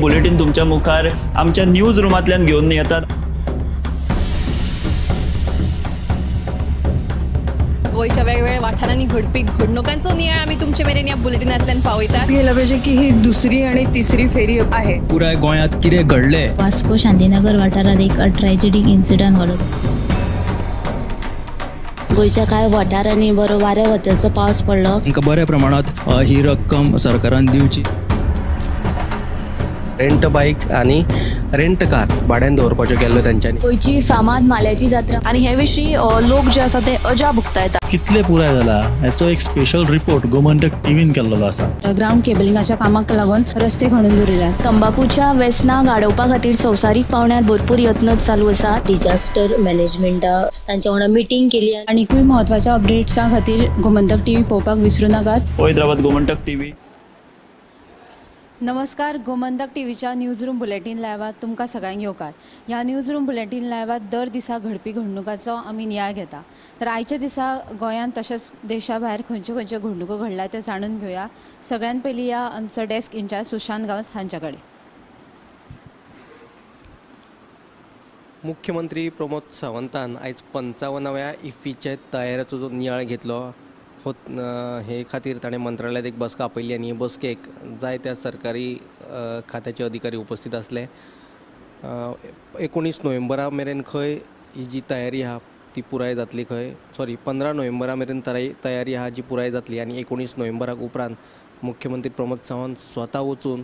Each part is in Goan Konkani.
बुलेटीन तुमच्या मुखार आमच्या न्यूज रुमांतल्यान घेवन येतात. गोंयच्या वेगवेगळ्या वाठारांनी घडपी घडणुकांचो नियाळ आमी तुमचे मेरेन ह्या बुलेटिनांतल्यान पावयतात. गेलं पाहिजे की ही दुसरी आणि तिसरी फेरी आहे. पुराय गोंयांत कितें घडलें, वास्को शांतीनगर वाठारात एक ट्रॅजेडीक इन्सिडंट घडलो. गोंयच्या कांय वाठारांनी बरो वाऱ्या वताचो पावस पडलो. तांकां बऱ्या प्रमाणांत ही रक्कम सरकारान दिवची. रेंट बायक आनी रेंट कार भाड्यान दवरपाच्यो केल्ल्यो तेंच्यांनी. गोंयची फामाद माल्याची जात्रा आनी हे विशीं लोक जे आसा ते अजाप उक्तायता. कितले पुराय जाला हेचो एक स्पेशल रिपोर्ट गोमंतक टीव्हीन केल्लो आसा. ग्राउंड केबलिंगाच्या कामाक लागून रस्ते खणून दवरिल्यात. तंबाखूच्या वेसनाक आडोवपा खातीर संवसारीक पावंड्यार भरपूर यत्न चालू आसात. डिजास्टर मॅनेजमेंटा तांच्या वांगडा मिटींग केली. आनीकूय म्हत्वाच्या अपडेट्सां खातीर गोमंतक टीव्ही पळोवपाक विसरूं नाकात. पळयत रावात गोमंतक टीव्ही. नमस्कार, गोमंतक टीव्हीच्या न्यूज रूम बुलेटीन लायव्हात तुमकां सगळ्यांक येवकार. ह्या न्यूज रूम बुलेटीन लायव्हात दर दिसा घडपी घडणुकाचो आमी नियाळ घेता. तर आयच्या दिसा गोंयांत तशेंच देशा भायर खंयच्यो खंयच्यो घडणुको घडल्या त्यो जाणून घेवया. सगळ्यान पयलीं ह्या आमचो डेस्क इन्चार्ज सुशांत गांवस हांच्या कडेन. मुख्यमंत्री प्रमोद सावंतान आयज 55व्या इफ्फीचे तयारेचो जो नियाळ घेतलो हो हे खातीर ताणें मंत्रालयांत एक बसका आपयली आनी हे बसकेक जायत्या सरकारी खात्याचे अधिकारी उपस्थित आसले. 19 नोव्हेंबरा मेरेन खंय ही जी तयारी आहा ती पुराय जातली खंय, सॉरी 15 नोव्हेंबरा मेरेन तयारी आहा जी पुराय जातली आनी 19 नोव्हेंबराक उपरांत मुख्यमंत्री प्रमोद सावंत स्वता वचून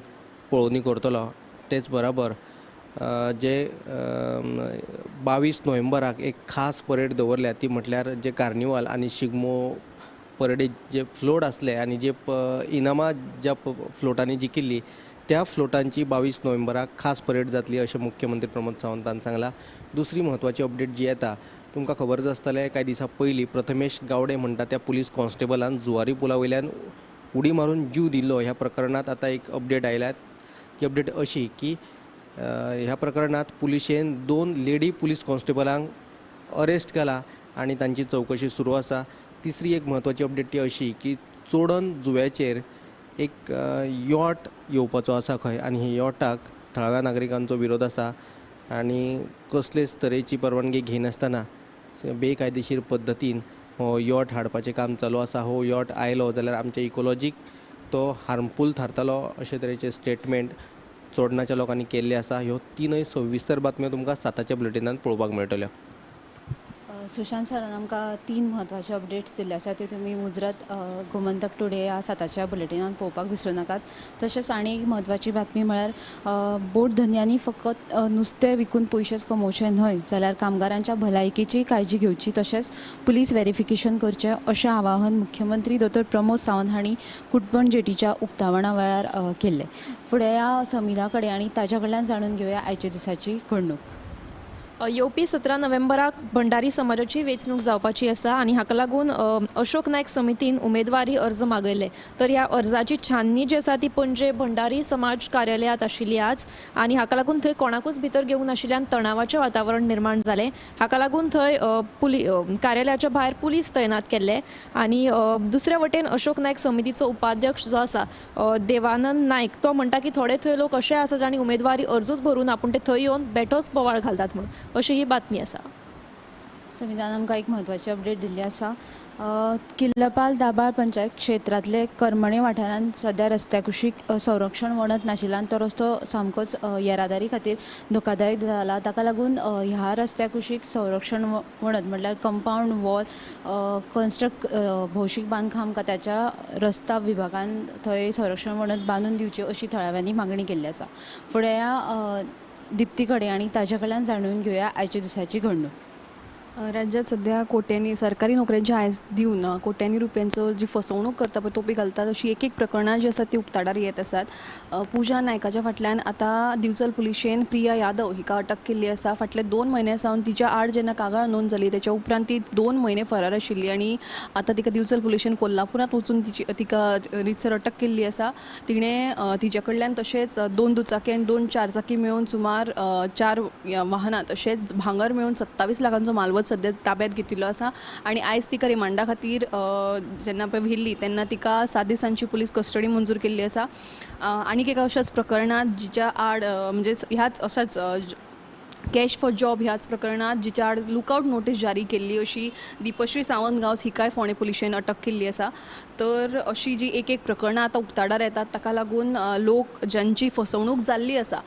पळोवणी करतलो. तेच बराबर जे 22 नोव्हेंबराक एक खास परेड दवरल्या ती म्हटल्यार जे कार्निवाल आनी शिगमो परेडीत जे फ्लोट आसले आनी जे इनामां ज्या फ्लोटांनी जिखिल्ली त्या फ्लोटांची 22 नोव्हेंबराक खास परेड जातली अशें मुख्यमंत्री प्रमोद सावंतान सांगलां. दुसरी म्हत्वाची अपडेट जी येता, तुमकां खबरच आसतलें कांय दिसां पयलीं प्रथमेश गावडे म्हणटा त्या पुलीस कॉन्स्टेबलान जुवारी पुला वयल्यान उडी मारून जीव दिल्लो. ह्या प्रकरणांत आतां एक अपडेट आयल्या. ती अपडेट अशी की ह्या प्रकरणांत पुलिशेन 2 लेडी पुलीस कॉन्स्टेबलांक अरेस्ट केला आनी तांची चवकशी सुरू आसा. तिसरी एक म्हत्वाची अपडेट ती अशी की चोडण जुव्याचेर एक यॉट येवपाचो आसा खंय आनी हे यॉटाक थळाव्या नागरिकांचो विरोध आसा आनी कसलेच तरेची परवानगी घेनासतना बेकायदेशीर पद्दतीन हो यॉट हाडपाचें काम चालू आसा. हो यॉट आयलो जाल्यार आमच्या इकोलॉजीक तो हार्मफूल थारतलो अशे तरेचे स्टेटमेंट चोडणाच्या लोकांनी केल्ले आसा. ह्यो तीनय सविस्तर बातम्यो तुमकां 7च्या बुलेटिनांत पळोवपाक मेळटल्यो. सुशांत सरान आमकां 3 म्हत्वाचे अपडेट्स दिल्ले आसा ते तुमी मुजरत गोमंतक टुडे ह्या 7च्या बुलेटिनान पळोवपाक विसरूं नाकात. तशेंच आनी एक म्हत्वाची बातमी म्हळ्यार बोट धनयांनी फकत नुस्तें विकून पयशेच कमोवचे न्हय जाल्यार कामगारांच्या भलायकेची काळजी घेवची तशेंच पुलीस वेरिफिकेशन करचें अशें आवाहन मुख्यमंत्री दोतोर प्रमोद सावंत हांणी कुटबण जेटीच्या उक्तावणा वेळार केल्लें. फुडें ह्या समिधा कडेन आनी ताच्या कडल्यान जाणून घेवया आयच्या दिसाची घडणूक. येवपी 17 नोव्हेंबराक भंडारी समाजाची वेंचणूक जावपाची आसा आनी हाका लागून अशोक नायक समितीन उमेदवारी अर्ज मागयले. तर ह्या अर्जाची छाननी जी आसा ती पणजे भंडारी समाज कार्यालयांत आशिल्ली आज आनी हाका लागून थंय कोणाकूच भितर घेवंक नाशिल्ल्यान तणावाचें वातावरण निर्माण जालें. हाका लागून थंय कार्यालयाच्या भायर पुलीस तैनात केल्ले आनी दुसऱ्या वटेन अशोक नायक समितीचो उपाध्यक्ष जो आसा देवानंद नायक तो म्हणटा की थोडे थंय लोक अशे आसा जांणी उमेदवारी अर्जूच भरून आपूण ते थंय येवन बेठोच बोवाळ घालतात म्हणून अशी ही बातमी आसा. संविधान आमकां एक म्हत्वाची अपडेट दिल्ली आसा. किल्लपाल दाबाळ पंचायत क्षेत्रांतले करमणे वाठारांत सद्या रस्त्या कुशीक संरक्षण वणत नाशिल्ल्यान तो रस्तो सामकोच येरादारी खातीर धोकादायक जाला. ताका लागून ह्या रस्त्या कुशीक संरक्षण वणत म्हटल्यार कंपावंड वॉल कन्स्ट्रक्ट भौशीक बांदकाम खात्याच्या रस्ता विभागान थंय संरक्षण वणत बांदून दिवची अशी थळाव्यांनी मागणी केल्ली आसा. फुडें ह्या दिप्ती कडेन आनी ताच्या कडल्यान जाणून घेवया आयच्या दिसाची घडणूक. राज्यात सध्या कोट्यांनी सरकारी नोकऱ्यांची आयज दिवन कोट्यांनी रुपयांचो जी फसवणूक करता पळय तोपी घालतात अशी एक एक प्रकरणां जी आसात ती उक्ताडार येत आसात. पूजा नायकाच्या फाटल्यान आतां दिवचल पुलिशेन प्रिया यादव हिका अटक केल्ली आसा. फाटले 2 म्हयन्या सावन तिच्या आड जेन्ना कागाळ नोंद जाली त्याच्या उपरांत ती 2 म्हयने फरार आशिल्ली आनी आतां तिका दिवचल पुलिशेन कोल्हापुरांत वचून तिका रितसर अटक केल्ली आसा. तिणें तिच्या कडल्यान तशेंच 2 दुचाकी आनी 2 चारचाकी मेळून सुमार 4 वाहनां तशेंच भांगर मेळून 27 लाखांचो मालवज सद्या ताब्यात घेतिल्लो आसा आनी आयज तिका रिमांडा खातीर जेन्ना पळय व्हेल्ली तेन्ना तिका 7 दिसांची पुलीस कस्टडी मंजूर केल्ली आसा. आनीक एका अशाच प्रकरणांत जिच्या आड म्हणजे ह्याच अशाच कॅश फॉर जॉब ह्याच प्रकरणात जिच्या आड लुकआउट नोटीस जारी केल्ली अशी दीपश्री सावंत गांवस हिकाय फोंडें पुलिशेन अटक केल्ली आसा. तर अशी जी एक एक प्रकरणां आतां उक्ताडार येतात ताका लागून लोक ज्यांची फसवणूक जाल्ली आसा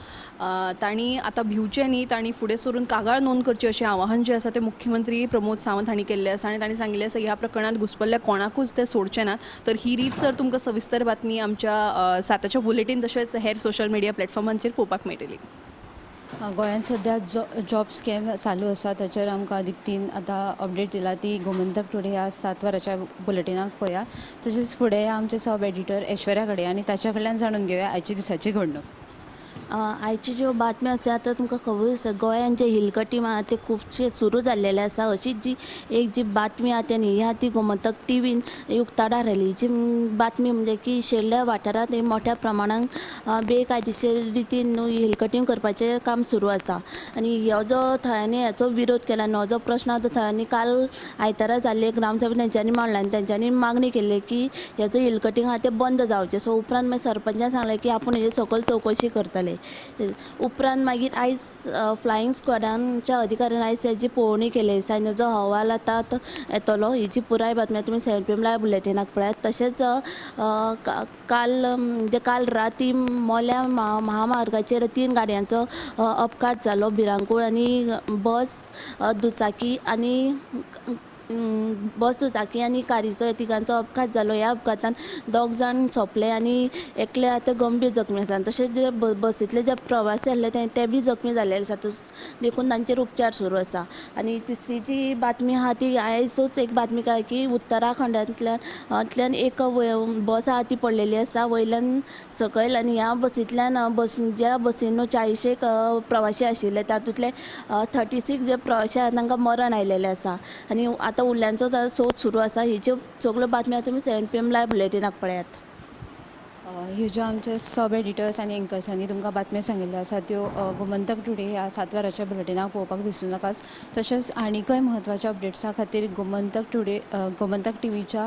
तांणी आतां भिवचें न्ही, तांणी फुडें सरून कागाळ नोंद करची अशें आवाहन जें आसा तें मुख्यमंत्री प्रमोद सावंत हांणी केल्लें आसा आनी तांणी सांगिल्लें आसा ह्या प्रकरणांत घुसपल्ल्या कोणाकूच ते सोडचे नात. तर ही रीत सर तुमकां सविस्तर बातमी आमच्या 7च्या बुलेटीन तशेंच हेर सोशल मिडिया प्लॅटफॉर्मांचेर पळोवपाक मेळटली. गोंयांत सद्या जॉब स्कॅम चालू आसा ताचेर आमकां दीप्तीन आतां अपडेट दिला ती गोमंतक टुडे ह्या 7 वरांच्या बुलेटिनाक पळया. तशेंच फुडें आमचे सब एडिटर ऐश्वर्या कडेन आनी ताच्या कडल्यान जाणून घेवया आयच्या दिसाची घडणूक. आयची ज्यो बातम्यो आसा आतां तुमकां खबर आसा गोंयांत जे हिल कटिंग आहा ते खुबशे सुरू जाल्लेले आसा. अशीच जी एक जी बातमी आहा ते न्ही आहा ती गोमंतक टिवीन उक्ताडार आयली. जी बातमी म्हणजे की शेल्ल्या वाठारांत मोठ्या प्रमाणान बेकायदेशीर रितीन न्हू हिल कटिंग करपाचें काम सुरू आसा आनी हो जो थळांनी हाचो विरोध केला न्हू जो प्रश्न आहा तो थळांनी काल आयतारा जाल्ले ग्रामसभेन तेंच्यांनी मांडला आनी तेंच्यांनी मागणी केल्ली की हे जो हिल कटिंग आहा तें बंद जावचें. सो उपरांत मागीर सरपंचान सांगलें की आपूण हेजेर सकयल चवकशी करतले. उपरांत मागीर आयज फ्लायिंग स्क्वॉडांच्या अधिकाऱ्यान आयज हेजी पळोवणी केली आसा आनी जो अहवाल आतां येतलो हेजी पुराय बातमी तुमी 7 PM live बुलेटिनाक पळयात. तशेंच काल म्हणजे काल राती मोल्या महामार्गाचेर 3 गाडयांचो अपघात जालो. भिरांकूळ आनी बस दुचाकी आनी कारीचो तिगांचो अपघात जालो. ह्या अपघातान 2 जाण सोंपले आनी एकले आतां गंभीर जखमी आसा. तशेंच जे बसींतले जे प्रवासी आसले ते बी जखमी जाल्ले आसा देखून तांचेर उपचार सुरू आसा. आनी तिसरी जी बातमी आहा ती आयजूच एक बातमी कळ्ळी की उत्तराखंडांतल्यान एक बस आहा ती पडलेली आसा वयल्यान सकयल आनी ह्या बसींतल्यान ज्या बसीन 40 प्रवासी आशिल्ले तातूंतले 36 जे प्रवासी आहा तांकां मरण आयलेलें आसा आनी आतां उरल्यांचो सोद सुरू आसा. हेच्यो सगळ्यो बातम्यो तुमी 7 PM live बुलेटिनाक पळयात. ह्यो ज्यो आमचे सब एडिटर्स आनी एंकर्सांनी तुमकां बातम्यो सांगिल्ल्यो आसा त्यो गोमंतक टुडे ह्या 7 वरांच्या बुलेटिनाक पळोवपाक विसरूं नाकात. तशेंच आनीकय म्हत्वाच्या अपडेट्सा खातीर गोमंतक टुडे गोमंतक टिवीच्या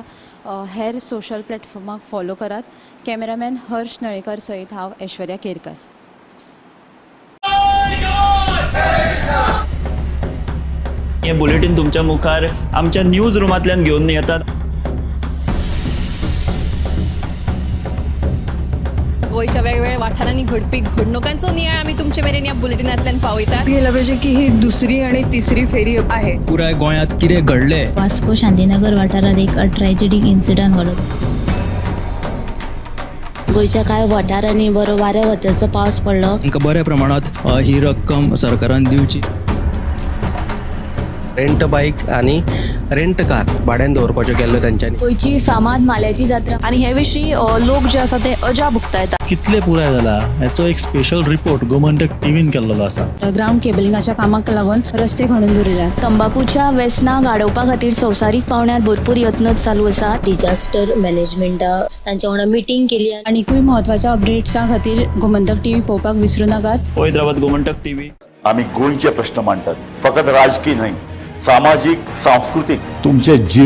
हेर सोशल प्लॅटफॉर्माक फॉलो करात. कॅमेरामॅन हर्ष नळेकर सयत हांव ऐश्वर्या केरकर. हे बुलेटीन तुमच्या मुखार आमच्या न्यूज रुमांतल्यान घेवन येतात. गोंयच्या वेगवेगळ्या वाठारांनी घडपी घडणुकांचो नियाळ आमी तुमचे मेरेन ह्या बुलेटिनांतल्यान पावयतात. गेला पाहिजे की ही दुसरी आणि तिसरी फेरी आहे. पुराय गोंयांत कितें घडलें वास्को शांतीनगर वाठारांत एक ट्रॅजेडीक इन्सिडंट घडलो. गोंयच्या कांय वाठारांनी बरो वाऱ्या वताचो पावस पडलो. तांकां बऱ्या प्रमाणांत ही रक्कम सरकारान दिवची. रेंट बायक आनी रेंट कार भाड्यान दवरपाच्यो केल्ल्यो तेंच्यांनी. गोंयची फामाद माल्याची जात्रा आनी हे विशीं लोक जे आसा ते अजाप उक्तायतात. कितले पुराय जाला हेचो एक स्पेशल रिपोर्ट गोमंतक टिवीन केल्लो आसा. ग्रावंड केबलिंगाच्या कामाक लागून रस्ते खणून दवरिल्यात. तंबाकूच्या वेसनाक आडोवपा खातीर संवसारीक पावंड्यार भरपूर यत्न चालू आसात. डिजास्टर मॅनेजमेंटा तांच्या वांगडा मिटींग केली. आनीकूय म्हत्वाच्या अपडेट्सां खातीर गोमंतक टिवी पळोवपाक विसरूं नाकात. पळयत रावात गोमंतक टिवी. आमी गोंयचे प्रश्न मांडटात, फकत राजकीय न्हय, सामाजीक, सांस्कृतीक, तुमचे जिणे